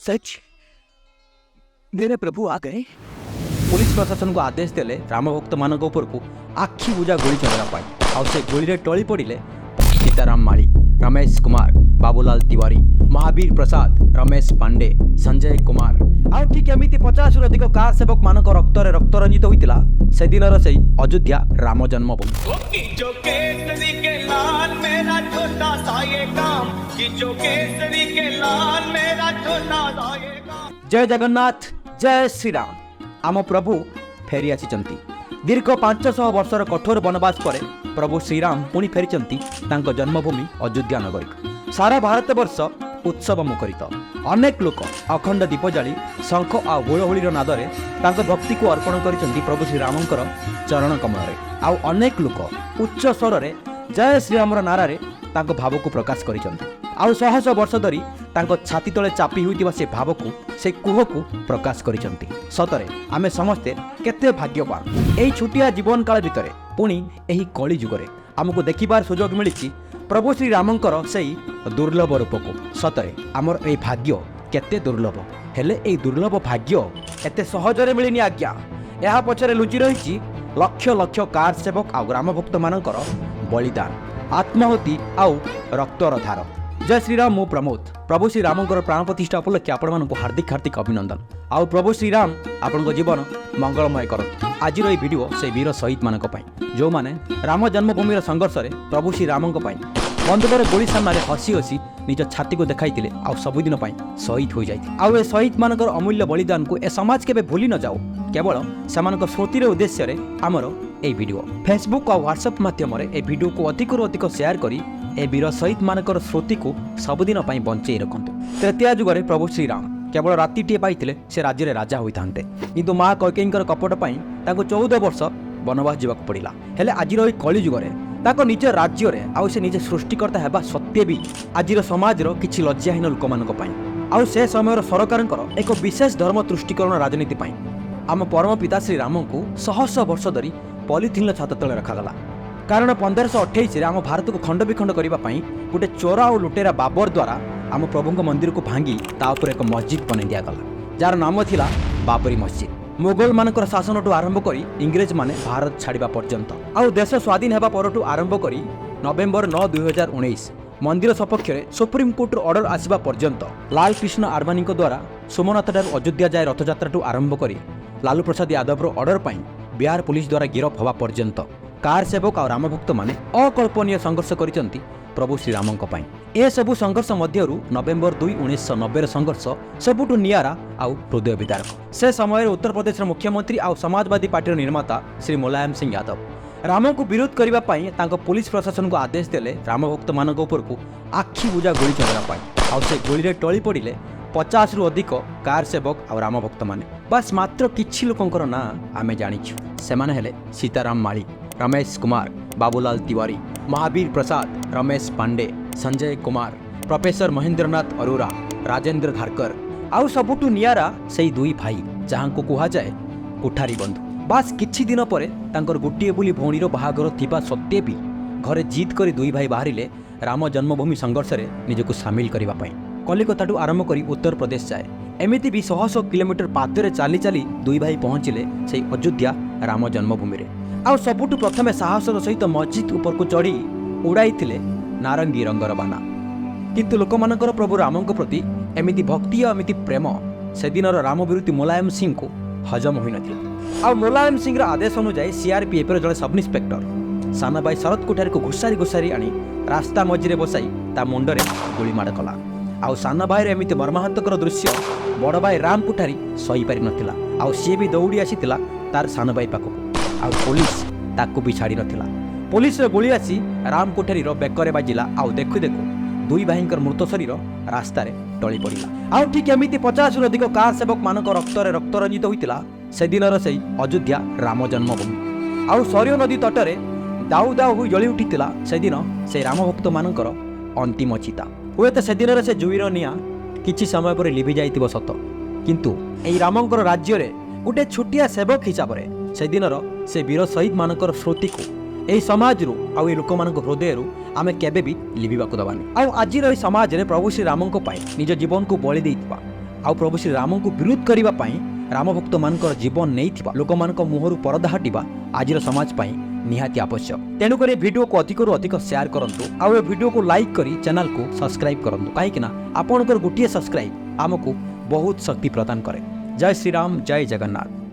सच मेरे प्रभु आ गए। ପୋଲିସ ପ୍ରଶାସନକୁ ଆଦେଶ ଦେଲେ ରାମଭକ୍ତମାନଙ୍କ ଉପରକୁ ଆଖି ବୁଜା ଗୁଳି ଚଳାଇବା ପାଇଁ। ଆଉ ସେ ଗୁଳିରେ ଟଳି ପଡ଼ିଲେ ସୀତାରାମ ମାଳି, ରମେଶ କୁମାର, ବାବୁଲାଲ ତିୱାରୀ, ମହାବୀର ପ୍ରସାଦ, ରମେଶ ପାଣ୍ଡେ, ସଞ୍ଜୟ କୁମାର। ଆଉ ଠିକ୍ ଏମିତି 50ରୁ ଅଧିକ କାର ସେବକମାନଙ୍କ ରକ୍ତରେ ରକ୍ତରଞ୍ଜିତ ହୋଇଥିଲା ସେଦିନର ସେଇ ଅଯୋଧ୍ୟା ରାମ ଜନ୍ମଭୂମି। कि जो केसरी के लाल मेरा छोटा सा ये काम, कि जो केसरी के लाल मेरा छोटा सा ये काम। ଜୟ ଜଗନ୍ନାଥ, ଜୟ ଶ୍ରୀରାମ। ଆମ ପ୍ରଭୁ ଫେରି ଆସିଛନ୍ତି। ଦୀର୍ଘ 500 ବର୍ଷର କଠୋର ବନବାସ ପରେ ପ୍ରଭୁ ଶ୍ରୀରାମ ପୁଣି ଫେରିଛନ୍ତି ତାଙ୍କ ଜନ୍ମଭୂମି ଅଯୋଧ୍ୟା ନଗରୀକୁ। ସାରା ଭାରତବର୍ଷ ଉତ୍ସବ ମୁଖରିତ। ଅନେକ ଲୋକ ଅଖଣ୍ଡ ଦୀପ ଜାଳି ଶଙ୍ଖ ଆଉ ହୁଳହୁଳିର ନାଦରେ ତାଙ୍କ ଭକ୍ତିକୁ ଅର୍ପଣ କରିଛନ୍ତି ପ୍ରଭୁ ଶ୍ରୀରାମଙ୍କର ଚରଣ କମଳରେ। ଆଉ ଅନେକ ଲୋକ ଉଚ୍ଚ ସ୍ୱରରେ ଜୟ ଶ୍ରୀରାମର ନାରାରେ ତାଙ୍କ ଭାବକୁ ପ୍ରକାଶ କରିଛନ୍ତି। ଆଉ ଶହ ଶହ ବର୍ଷ ଧରି ତାଙ୍କ ଛାତି ତଳେ ଚାପି ହୋଇଥିବା ସେ ଭାବକୁ, ସେ କୁହକୁ ପ୍ରକାଶ କରିଛନ୍ତି। ସତରେ ଆମେ ସମସ୍ତେ କେତେ ଭାଗ୍ୟବାନ। ଏହି ଛୋଟିଆ ଜୀବନ କାଳ ଭିତରେ ପୁଣି ଏହି କଳି ଯୁଗରେ ଆମକୁ ଦେଖିବାର ସୁଯୋଗ ମିଳିଛି ପ୍ରଭୁ ଶ୍ରୀରାମଙ୍କର ସେଇ ଦୁର୍ଲଭ ରୂପକୁ। ସତରେ ଆମର ଏଇ ଭାଗ୍ୟ କେତେ ଦୁର୍ଲଭ। ହେଲେ ଏଇ ଦୁର୍ଲଭ ଭାଗ୍ୟ ଏତେ ସହଜରେ ମିଳିନି ଆଜ୍ଞା। ଏହା ପଛରେ ଲୁଚି ରହିଛି ଲକ୍ଷ ଲକ୍ଷ କାର ସେବକ ଆଉ ରାମଭକ୍ତମାନଙ୍କର ବଳିଦାନ, ଆତ୍ମାହୁତି ଆଉ ରକ୍ତର ଧାର। ଜୟ ଶ୍ରୀରାମ। ମୁଁ ପ୍ରମୋଦ। ପ୍ରଭୁ ଶ୍ରୀରାମଙ୍କର ପ୍ରାଣ ପ୍ରତିଷ୍ଠା ଉପଲକ୍ଷେ ଆପଣମାନଙ୍କୁ ହାର୍ଦ୍ଦିକ ହାର୍ଦ୍ଦିକ ଅଭିନନ୍ଦନ। ଆଉ ପ୍ରଭୁ ଶ୍ରୀରାମ ଆପଣଙ୍କ ଜୀବନ ମଙ୍ଗଳମୟ କରନ୍ତୁ। ଆଜିର ଏହି ଭିଡ଼ିଓ ସେଇ ବୀର ଶହୀଦମାନଙ୍କ ପାଇଁ, ଯେଉଁମାନେ ରାମ ଜନ୍ମଭୂମିର ସଂଘର୍ଷରେ ପ୍ରଭୁ ଶ୍ରୀରାମଙ୍କ ପାଇଁ ବନ୍ଧୁକର ଗୁଳି ସାମ୍ନାରେ ହସି ହସି ନିଜ ଛାତିକୁ ଦେଖାଇଥିଲେ ଆଉ ସବୁଦିନ ପାଇଁ ଶହୀଦ ହୋଇଯାଇଥିଲେ। ଆଉ ଏ ଶହୀଦମାନଙ୍କର ଅମୂଲ୍ୟ ବଳିଦାନକୁ ଏ ସମାଜ କେବେ ଭୁଲି ନ ଯାଉ, କେବଳ ସେମାନଙ୍କ ସ୍ମୃତିର ଉଦ୍ଦେଶ୍ୟରେ ଆମର ଏହି ଭିଡ଼ିଓ। ଫେସବୁକ୍ ଆଉ ହ୍ୱାଟ୍ସଆପ୍ ମାଧ୍ୟମରେ ଏ ଭିଡ଼ିଓକୁ ଅଧିକରୁ ଅଧିକ ସେୟାର କରି ଏ ବୀର ଶହୀଦମାନଙ୍କର ସ୍ମୃତିକୁ ସବୁଦିନ ପାଇଁ ବଞ୍ଚେଇ ରଖନ୍ତୁ। ତ୍ରେତୟା ଯୁଗରେ ପ୍ରଭୁ ଶ୍ରୀରାମ କେବଳ ରାତିଟିଏ ପାଇଥିଲେ ସେ ରାଜ୍ୟରେ ରାଜା ହୋଇଥାନ୍ତେ। କିନ୍ତୁ ମା କୈକେୟୀଙ୍କର କପଟ ପାଇଁ ତାଙ୍କୁ 14 ବର୍ଷ ବନବାସ ଯିବାକୁ ପଡ଼ିଲା। ହେଲେ ଆଜିର ଏହି କଳି ଯୁଗରେ ତାଙ୍କ ନିଜ ରାଜ୍ୟରେ ଆଉ ସେ ନିଜେ ସୃଷ୍ଟିକର୍ତ୍ତା ହେବା ସତ୍ତ୍ୱେ ବି ଆଜିର ସମାଜର କିଛି ଲଜ୍ଜାହୀନ ଲୋକମାନଙ୍କ ପାଇଁ ଆଉ ସେ ସମୟର ସରକାରଙ୍କର ଏକ ବିଶେଷ ଧର୍ମ ତୁଷ୍ଟୀକରଣ ରାଜନୀତି ପାଇଁ ଆମ ପରମ ପିତା ଶ୍ରୀରାମଙ୍କୁ ଶହ ଶହ ବର୍ଷ ଧରି ପଲିଥିନ୍ର ଛାତ ତଳେ ରଖାଗଲା। କାରଣ 1528ରେ ଆମ ଭାରତକୁ ଖଣ୍ଡ ବିଖଣ୍ଡ କରିବା ପାଇଁ ଗୋଟେ ଚୋର ଆଉ ଲୁଟେରା ବାବର ଦ୍ୱାରା ଆମ ପ୍ରଭୁଙ୍କ ମନ୍ଦିରକୁ ଭାଙ୍ଗି ତା ଉପରେ ଏକ ମସଜିଦ ବନାଇ ଦିଆଗଲା, ଯାହାର ନାମ ଥିଲା ବାବରୀ ମସଜିଦ। ମୋଗଲମାନଙ୍କର ଶାସନଠୁ ଆରମ୍ଭ କରି ଇଂରେଜମାନେ ଭାରତ ଛାଡ଼ିବା ପର୍ଯ୍ୟନ୍ତ ଆଉ ଦେଶ ସ୍ୱାଧୀନ ହେବା ପରଠୁ ଆରମ୍ଭ କରି ନଭେମ୍ବର 9, 2019 ମନ୍ଦିର ସପକ୍ଷରେ ସୁପ୍ରିମକୋର୍ଟରୁ ଅର୍ଡର ଆସିବା ପର୍ଯ୍ୟନ୍ତ, ଲାଲକୃଷ୍ଣ ଆଡଭାନୀଙ୍କ ଦ୍ୱାରା ସୋମନାଥଠାରୁ ଅଯୋଧ୍ୟା ଯାଏ ରଥଯାତ୍ରାଠୁ ଆରମ୍ଭ କରି ଲାଲୁ ପ୍ରସାଦ ଯାଦବର ଅର୍ଡର ପାଇଁ ବିହାର ପୋଲିସ ଦ୍ୱାରା ଗିରଫ ହେବା ପର୍ଯ୍ୟନ୍ତ କାର ସେବକ ଆଉ ରାମଭକ୍ତମାନେ ଅକଳ୍ପନୀୟ ସଂଘର୍ଷ କରିଛନ୍ତି ପ୍ରଭୁ ଶ୍ରୀରାମଙ୍କ ପାଇଁ। ଏସବୁ ସଂଘର୍ଷ ମଧ୍ୟରୁ ନଭେମ୍ବର 2, 1990ର ସଂଘର୍ଷ ସବୁଠୁ ନିଆରା ଆଉ ହୃଦୟ ବିଦାରକ। ସେ ସମୟରେ ଉତ୍ତରପ୍ରଦେଶର ମୁଖ୍ୟମନ୍ତ୍ରୀ ଆଉ ସମାଜବାଦୀ ପାର୍ଟିର ନିର୍ମାତା ଶ୍ରୀ ମୁଲାୟମ ସିଂ ଯାଦବ ରାମଙ୍କୁ ବିରୋଧ କରିବା ପାଇଁ ତାଙ୍କ ପୋଲିସ ପ୍ରଶାସନକୁ ଆଦେଶ ଦେଲେ ରାମଭକ୍ତମାନଙ୍କ ଉପରକୁ ଆଖି ବୁଜା ଗୁଳି ଚଳାଇବା ପାଇଁ। ଆଉ ସେ ଗୁଳିରେ ଟଳି ପଡ଼ିଲେ 50ରୁ ଅଧିକ କାର ସେବକ ଆଉ ରାମଭକ୍ତମାନେ। ବାସ୍ ମାତ୍ର କିଛି ଲୋକଙ୍କର ନାଁ ଆମେ ଜାଣିଛୁ। ସେମାନେ ହେଲେ ସୀତାରାମ ମାଳି, ରମେଶ କୁମାର, ବାବୁଲାଲ ତିୱାରୀ, ମହାବୀର ପ୍ରସାଦ, ରମେଶ ପାଣ୍ଡେ, ସଞ୍ଜୟ କୁମାର, ପ୍ରଫେସର ମହେନ୍ଦ୍ରନାଥ ଅରୋରା, ରାଜେନ୍ଦ୍ର ଧାରକର ଆଉ ସବୁଠୁ ନିଆରା ସେଇ ଦୁଇ ଭାଇ, ଯାହାଙ୍କୁ କୁହାଯାଏ କୋଠାରୀ ବନ୍ଧୁ। ବାସ୍ କିଛି ଦିନ ପରେ ତାଙ୍କର ଗୋଟିଏ ବୋଲି ଭଉଣୀର ବାହାଘର ଥିବା ସତ୍ତ୍ୱେ ବି ଘରେ ଜିଦ୍ କରି ଦୁଇ ଭାଇ ବାହାରିଲେ ରାମ ଜନ୍ମଭୂମି ସଂଘର୍ଷରେ ନିଜକୁ ସାମିଲ କରିବା ପାଇଁ। କଲିକତାଠୁ ଆରମ୍ଭ କରି ଉତ୍ତରପ୍ରଦେଶ ଯାଏ ଏମିତି ବି ଶହ ଶହ କିଲୋମିଟର ପାଦରେ ଚାଲି ଚାଲି ଦୁଇ ଭାଇ ପହଞ୍ଚିଲେ ସେଇ ଅଯୋଧ୍ୟା ରାମ ଜନ୍ମଭୂମିରେ। ଆଉ ସବୁଠୁ ପ୍ରଥମେ ସାହସର ସହିତ ମସଜିଦ ଉପରକୁ ଚଢ଼ି ଉଡ଼ାଇଥିଲେ ନାରଙ୍ଗୀ ରଙ୍ଗର ବାନା। କିନ୍ତୁ ଲୋକମାନଙ୍କର ପ୍ରଭୁ ରାମଙ୍କ ପ୍ରତି ଏମିତି ଭକ୍ତି ଆଉ ଏମିତି ପ୍ରେମ ସେଦିନର ରାମ ବିରୋଧୀ ମୁଲାୟମ ସିଂଙ୍କୁ ହଜମ ହୋଇନଥିଲା। ଆଉ ମୁଲାୟମ ସିଂର ଆଦେଶ ଅନୁଯାୟୀ ସିଆର୍ପିଏଫ୍ର ଜଣେ ସବ୍ ଇନ୍ସପେକ୍ଟର ସାନ ଭାଇ ଶରତ କୋଠାରୀକୁ ଘୋଷାରି ଘୋଷାରି ଆଣି ରାସ୍ତା ମଝିରେ ବସାଇ ତା ମୁଣ୍ଡରେ ଗୁଳିମାଡ଼ କଲା। ଆଉ ସାନ ଭାଇର ଏମିତି ମର୍ମାହନ୍ତକର ଦୃଶ୍ୟ ବଡ଼ ଭାଇ ରାମ କୋଠାରୀ ସହିପାରିନଥିଲା। ଆଉ ସିଏ ବି ଦୌଡ଼ି ଆସିଥିଲା ତାର ସାନ ଭାଇ ପାଖକୁ। ଆଉ ପୋଲିସ ତାକୁ ବି ଛାଡ଼ି ନଥିଲା। ପୋଲିସର ଗୁଳି ଆସି ରାମ କୋଠାରୀର ବେକରେ ବାଜିଲା। ଆଉ ଦେଖୁ ଦେଖୁ ଦୁଇ ଭାଇଙ୍କର ମୃତ ଶରୀର ରାସ୍ତାରେ ଟଳି ପଡ଼ିଲା। ଆଉ ଠିକ୍ ଏମିତି 50ରୁ ଅଧିକ କାର ସେବକମାନଙ୍କ ରକ୍ତରେ ରକ୍ତରଞ୍ଜିତ ହୋଇଥିଲା ସେଦିନର ସେଇ ଅଯୋଧ୍ୟା ରାମ ଜନ୍ମଭୂମି। ଆଉ ସରୟୁ ନଦୀ ତଟରେ ଦାଉ ଦାଉ ହୋଇ ଜଳି ଉଠିଥିଲା ସେଦିନ ସେଇ ରାମଭକ୍ତମାନଙ୍କର ଅନ୍ତିମ ଚିତା। ହୁଏତ ସେଦିନର ସେ ଜୁଇର ନିଆଁ କିଛି ସମୟ ପରେ ଲିଭି ଯାଇଥିବ ସତ, କିନ୍ତୁ ଏହି ରାମଙ୍କର ରାଜ୍ୟରେ ଗୋଟେ ଛୋଟିଆ ସେବକ ହିସାବରେ ସେଦିନର ସେ ବୀର ଶହୀଦମାନଙ୍କର ସ୍ମୃତିକୁ ଏହି ସମାଜରୁ ଆଉ ଏହି ଲୋକମାନଙ୍କ ହୃଦୟରୁ ଆମେ କେବେ ବି ଲିଭିବାକୁ ଦେବାନି। ଆଉ ଆଜିର ଏହି ସମାଜରେ ପ୍ରଭୁ ଶ୍ରୀରାମଙ୍କ ପାଇଁ ନିଜ ଜୀବନକୁ ବଳି ଦେଇଥିବା ଆଉ ପ୍ରଭୁ ଶ୍ରୀ ରାମଙ୍କୁ ବିରୋଧ କରିବା ପାଇଁ ରାମଭକ୍ତମାନଙ୍କର ଜୀବନ ନେଇଥିବା ଲୋକମାନଙ୍କ ମୁହଁରୁ ପରଦା ହଟିବା ଆଜିର ସମାଜ ପାଇଁ ନିହାତି ଆବଶ୍ୟକ। ତେଣୁକରି ଏ ଭିଡ଼ିଓକୁ ଅଧିକରୁ ଅଧିକ ସେୟାର କରନ୍ତୁ ଆଉ ଏ ଭିଡ଼ିଓକୁ ଲାଇକ୍ କରି ଚ୍ୟାନେଲକୁ ସବସ୍କ୍ରାଇବ୍ କରନ୍ତୁ, କାହିଁକିନା ଆପଣଙ୍କର ଗୋଟିଏ ସବସ୍କ୍ରାଇବ୍ ଆମକୁ ବହୁତ ଶକ୍ତି ପ୍ରଦାନ କରେ। ଜୟ ଶ୍ରୀରାମ, ଜୟ ଜଗନ୍ନାଥ।